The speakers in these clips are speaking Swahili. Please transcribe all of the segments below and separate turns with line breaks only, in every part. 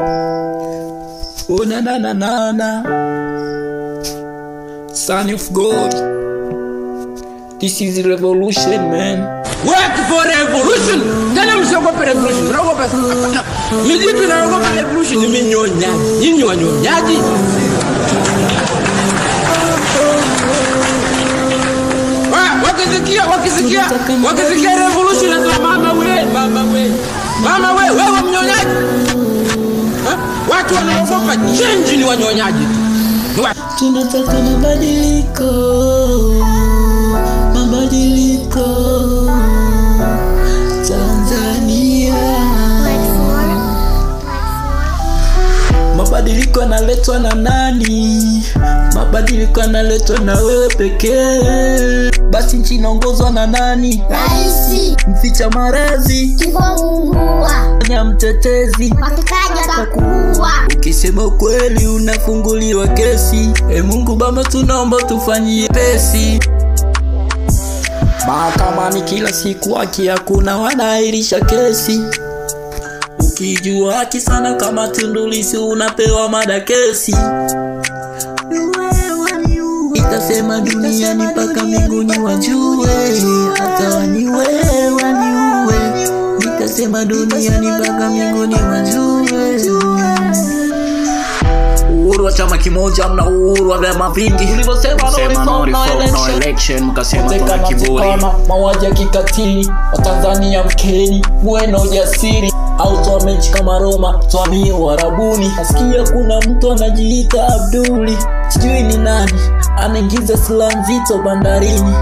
Oh na na na na na, Son of God. This is revolution, man.
Work for revolution. Tena msiogope revolution. Mnaogopa mijitu, naogopa revolution ni minyonyaji. Nyinyi wanyonyaji. Wakisikia revolution nasema mama we, mama we. Mama we, wewe mnyonyaji. Watu wanaogopa change ni wanyonyaji tu.
Tunataka mabadiliko, mabadiliko Tanzania. Mabadiliko yanaletwa na nani? Mabadiliko yanaletwa na wewe pekee. Basi nchi inaongozwa na nani?
Raisi.
Mficha maradhi,
kifungua,
mtetezi,
watekaji watakuua.
Ukisema ukweli unafunguliwa kesi. E Mungu Baba, tunaomba tufanyie pesi. Mahakamani kila siku haki hakuna, wanaahirisha kesi. Ukijua haki sana kama Tundu Lissu unapewa mada kesi. Itasema duniani mpaka mbinguni wajue, hata waniwe waniue. Nitasema duniani mpaka mbinguni wajue. Uhuru wa chama kimoja, mna uhuru wa vyama vingi. Ulivyosema no reform, no election, mkasema tuna kiburi. Mauaji ya kikatili, Watanzania mkeni, muwe na ujasiri. Au toa mechi kama Roma, tuhamie Uarabuni. Nasikia kuna mtu anajiita Abduli, sijui ni nani, anaingiza silaha nzito bandarini.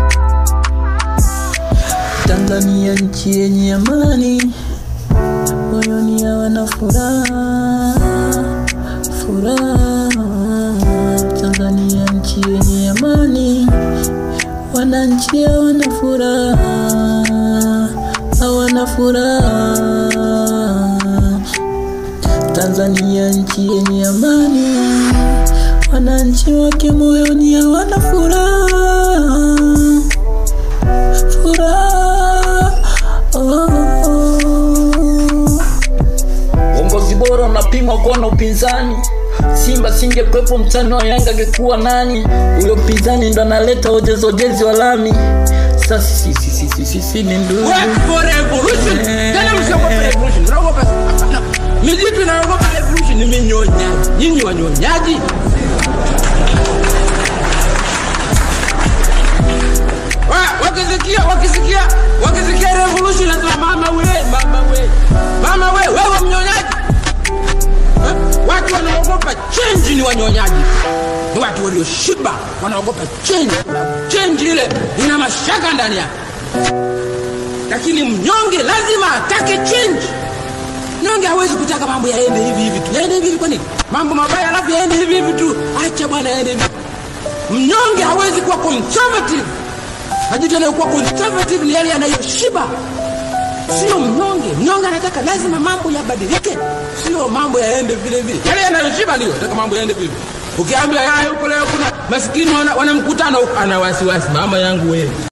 Tanzania nchi yenye amani, moyoni hawana furaha, furaha. Tanzania nchi yenye amani, wananchi hawana furaha, hawana furaha. Tanzania nchi yenye amani, wananchi wake moyoni hawana furaha, furaha. Oh, oh. Uongozi bora unapimwa kwa na upinzani. Simba singekuwepo mtani wa Yanga angekuwa nani? Ule upinzani ndo analeta ojezi wa lami. Sasa sisi ni ndugu.
Work for revolution. Tena msiogope revolution. Mnaogopa mijitu, naogopa revolution ni minyonyaji. Nyinyi wanyonyaji. Wakisikia revolution nasema mama we, mama we. Mama we, wewe mnyonyaji. Watu wanaogopa change ni wanyonyaji. Ni watu walioshiba wanaogopa change. Change ile ina mashaka ndani yake. Lakini mnyonge lazima atake change. Mnyonge hawezi kutaka mambo yaende hivi hivi tu. Yaende hivi hivi kwa nini? Mambo mabaya alafu yaende hivi hivi tu. Acha bwana yaende hivi. Mnyonge hawezi kuwa conservative. Majitu yanayokuwa conservative ni yale yanayoshiba. Sio mnyonge. Mnyonge anataka lazima mambo yabadilike. Sio mambo yaende vile vile. Yale yanayoshiba ndio anataka mambo yaende vile. Ukiambia haya huko leo kuna maskini wana mkutano, ana wasiwasi, mama yangu wewe.